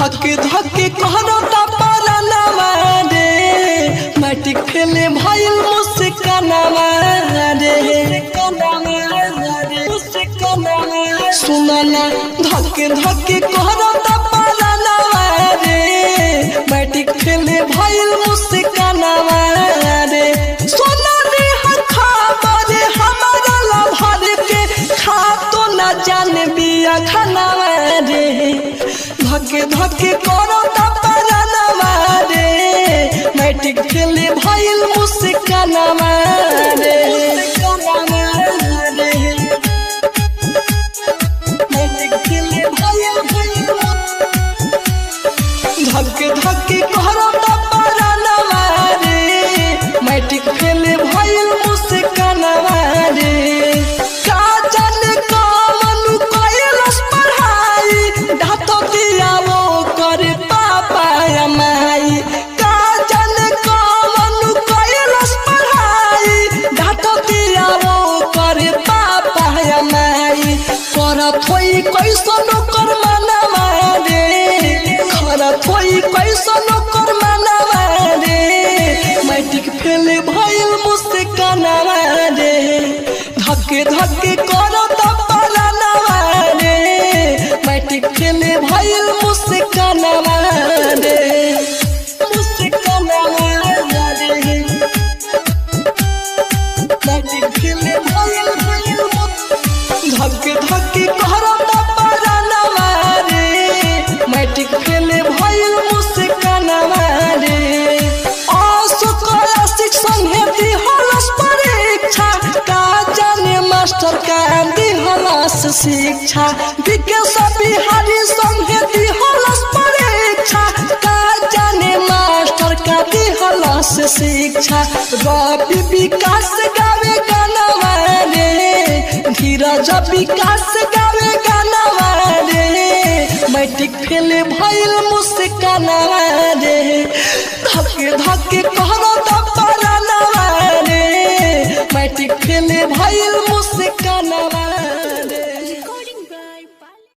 धके धके कहरता पारनवा रे मैट्रिक फेल भइल मुस्कानवा रे सुनना धके धके कहरता पारनवा रे मैट्रिक फेल भइल मुस्कानवा रे सोना रे खबर हमारा लभर के खा तो न जान बिया खानावा रे धके धके करता पारनवा रे मैट्रिक फेल भइल मुस्कानवा रे धके धके करता पारनवा रे मैट्रिक फेल भइल मुस्कानवा रे का जाने कवन कइलस पढ़ाई ढात दिया वो कर पापा माई का जाने कवन कइलस पढ़ाई ढात दिया वो कर पापा माई करत होई कैसन कर मनवा रे करत होई कैसन कर मनवा रे मैट्रिक फेल भइल मुस्कानवा रे धके धके करत पारनवा रे मैट्रिक फेल भइल मुस्कानवा रे मुस्कानवा रे मैट्रिक फेल भइल धके धके करत पारनवा रे मैट्रिक फेल भइल मुस्कानवा रे अशोक संगे दिहलस परीक्षा का जाने मास्टर का दिहलस शिक्षा विकेश बिहारी संगे दिहलस परीक्षा का जाने मास्टर का दिहलस शिक्षा रवि विकास गावे गानवा रे धीरज विकास गावे गानवा रे मैट्रिक फेल भइल मुस्कानवा रे धके धके करत